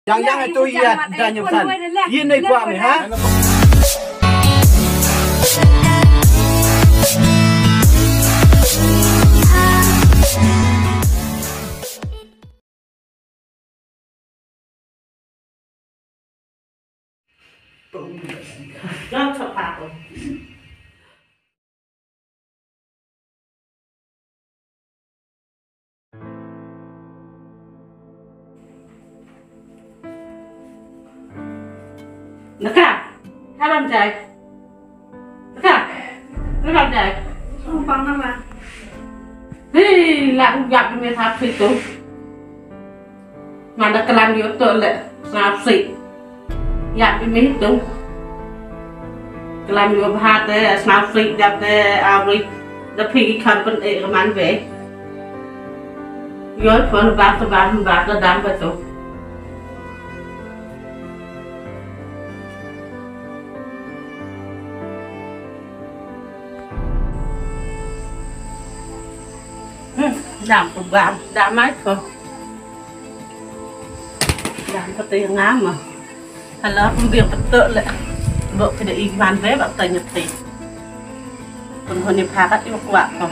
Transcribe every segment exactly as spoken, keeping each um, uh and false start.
Yang yang itu iya dan nyusan. Ini kuat ni ha. Naka, haram jai. Naka, haram jai. Sumpang nama. Hei, lah yak me thap situ. Manda kelam yu tu le, snap sik. Yak me tu. Kelam yu bha te, snap sik jap te, awi. Da phi ki khan pen e man ve. Yu pon ba te ba ba da dam ba tu. Hmm, dam ko ba, dam mai ko. Dam ko te ngam. Hala pun biang betul le. Bok kena iman be bak tanya ti. Pun honi pakat iwak wak ko.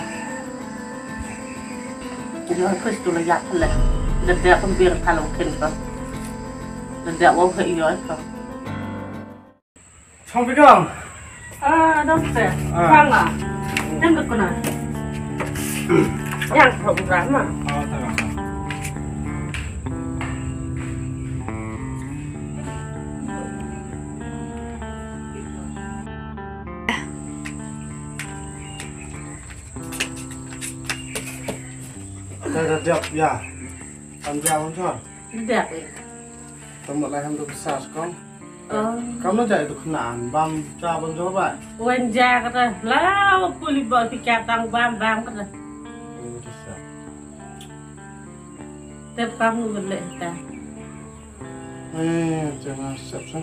Ila kus tu la yak le. Leda pun biang kalau kin ko. Leda wau ke iyo ko. Chong pi kong. Ah, doktor. Ah. Pang ah. Yang ke kuna. Yang ke berapa? Oh, tak apa. Ada ada dia ya. Kan dia muncul. Dia. Tama lai ham tu besar kong. Oh. Kam na jai tu khnaan bam cha bam jor ba. Wan ja kata la puli ba ti ka tang bam bam kata. Oh, tu sa. Te pam nu le ta. Eh, jangan sep sa.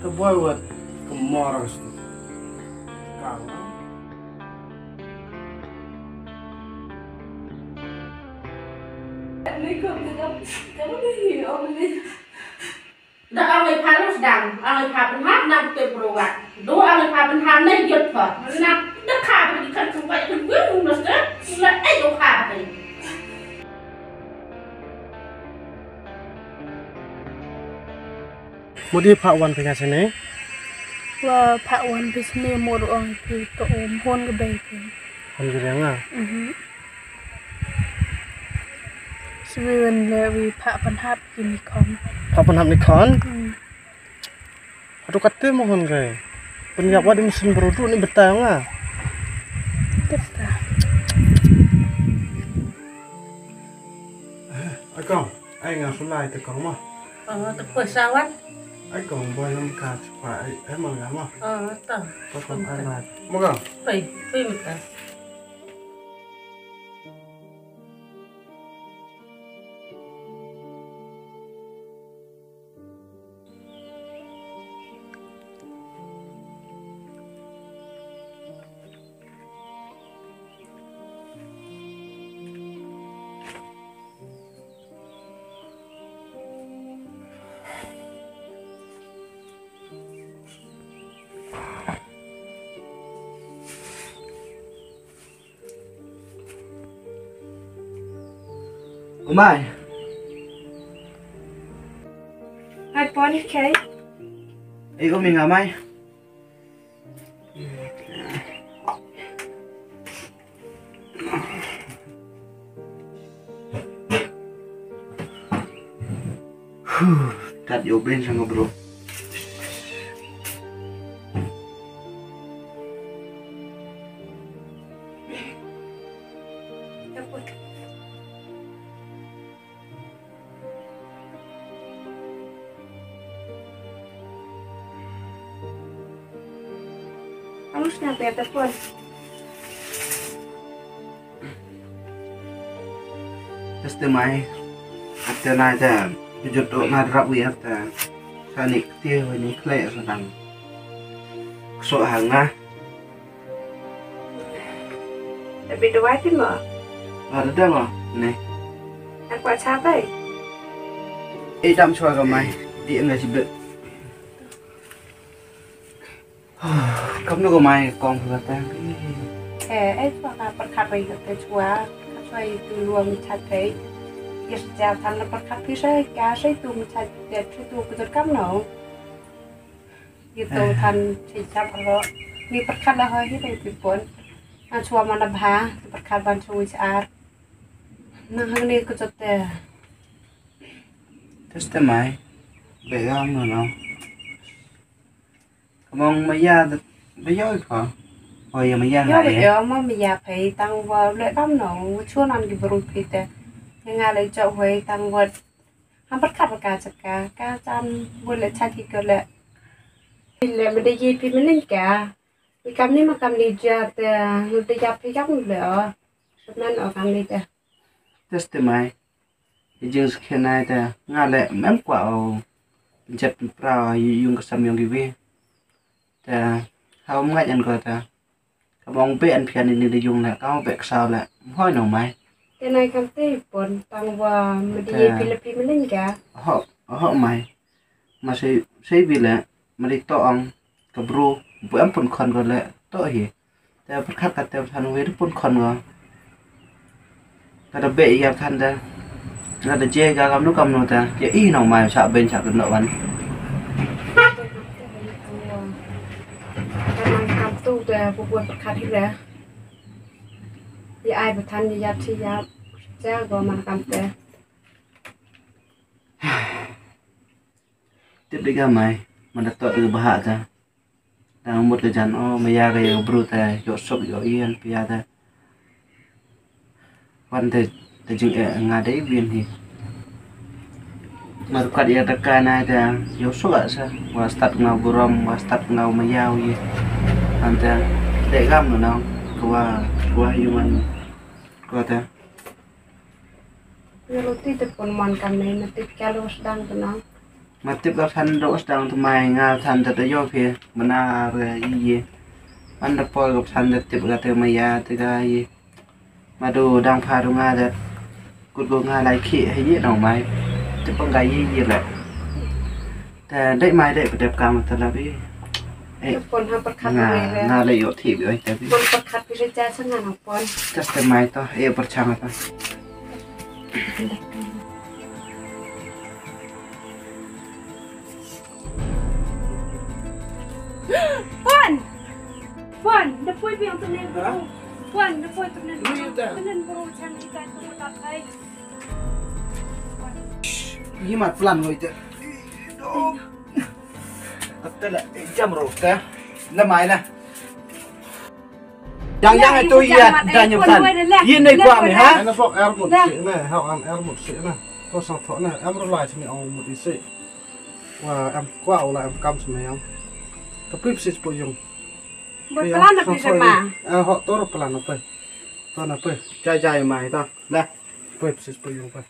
Te boy wat kemor stu. Kang. Ni ko te kam kam ni om ni. Da ang ai pha nang sdang, ang ai pha pynhap nang te pro wa. Do ang ai pha pynhap nang yot pha. Na da kha ba di kan tu wa kan wi nung na sdang. Na ai do kha ba ni. Mut i pha wan phi nga sene? Wa pha wan phi sene mut ong phi to um hon ka bei phi. Hon ka bei nga? Mhm. Swi wan le wi pha pynhap ki ni khon. Pha pynhap ni khon? Hmm. Hatu kate mo hon kai. Pynjap wa di mesin baru tu ni betai nga. Kata. Ai kong, ai nga sulai te kong mo. Oh, te poi sawan. Ai kong boy nam ka chupa ai ai mo nga mo. Oh, to. Ko kong ai ma. Mo kong. Poi, poi mo ka. Umai. Hai pon kai. Ei ko minga mai. Huh, tat yo ben sang bro. Kamu sngap ïa ka phone. Test mai. Ate na ja. Jut ok na drap wi ate. Sani kti wi ni kle sa dang. Kso hanga. Tapi dawai phi mo? Ah, da da mo. Ni. Ak wa cha pai. Ïa dam shuwa ka mai. Ïa nga shibit. Kam nu ka mai kong ka ta. Eh, eh, shuwa ka pyrkhat bai ka te shuwa. Ka shuwa itu luang chat kai. Ïa sejak tan na pyrkhat pi sai ka sai tu chat te tu tu ku kam no. Ïa tu tan sai chat ro. Ni pyrkhat la hoi hi bai pi pon. An shuwa mana bha pyrkhat ban shuwa ar. Nang hangne ku chat te. Test mai. Be gam no no. Ka mong maya ba ïoh pha. Oh ïa maya. Ïoh nga ïa. Ïoh ma maya phai tang wa le kam no. Chuan an ki bru phi te. Ïa nga le jok hoi tang wa. Ham pyrkhat ka chaka ka chan wa le chaki ko le. Le me de ye phi menin ka. Ïa kam ni ma kam ni ja te. De ya phi kam le o. Shmen o kam ni te. Test mai. Ïa jingskhem nai te nga leh mem kwah o pynjat pynpra ïa yung ka sam yong kiwi. Te ha um ngait an ko te ka mong be an phian ini de yung leh ka be ksaw leh hoi nong mai. Te nai kam te pon tang wa medi ye pile pi meling ka. Ho ho mai. Ma sei sei bi leh medi to ong. Ka bru bu em pun khon ko le to hi. Te pyrkhat ka te than wei pun khon ko. Ka da be ïa than da. Ka da je ka kam nu kam nu ta ya i nong mai sa ben sa no wan. Ka nang kam tu te bu bu pyrkhat hi le. Ïa ai ba than ïa ti ïa ja go man kam te. Tip dei ka mai man da tot dei ba ha ta. Dang mut ka jan o maya ka ïa ka bru ta ïoh suk ïoh ïen pia ta. Wan te te jing e nga dei win hi. Mar kat ïa ta ka na ta ïoh suk a sa wa start nga burom wa start nga maya wi. Wan te dei gam no nang kwa kwa human kwa ta. Nga lo ti te pun man kam ne na ti ka lo sdang tu nang. Ma tip ka than do sdang tu mai nga than te te yo phi mana re yi yi. An da pol ka than te tip ka te ma ya te ka yi. Ma do dang pha do nga te kut ko nga lai khi he yi dong mai. Tip pang ka yi yi le. Te dei mai dei pdep kam te la bi. Eh, pon ha pyrkhat nga mai re. Nga le yo thi bi oi te bi. Pon pyrkhat bi re ja sa nga na pon. Just te mai to e pyrchang to. Pon! Pon, da poi biang tu nen bro. Pon, da poi tu nen bro. Tu nen bro chan kita tu tak kai. Yi mat plan hoi te. Ate la jam ro te. La mai la. Yang yang itu ya da nyam san. Yin nei kwah mi ha. Ana bok er mut si na ha an er mut si na. Ko sang tho na em ro lai si ni ong mut isi. Wa em kwah u la em kam si na yang. Ka pip sis po yung. Bot plan na pi ma. Eh ho tor plan na pe. To na pe. Jai jai mai ta. La. Pip sis po yung pe.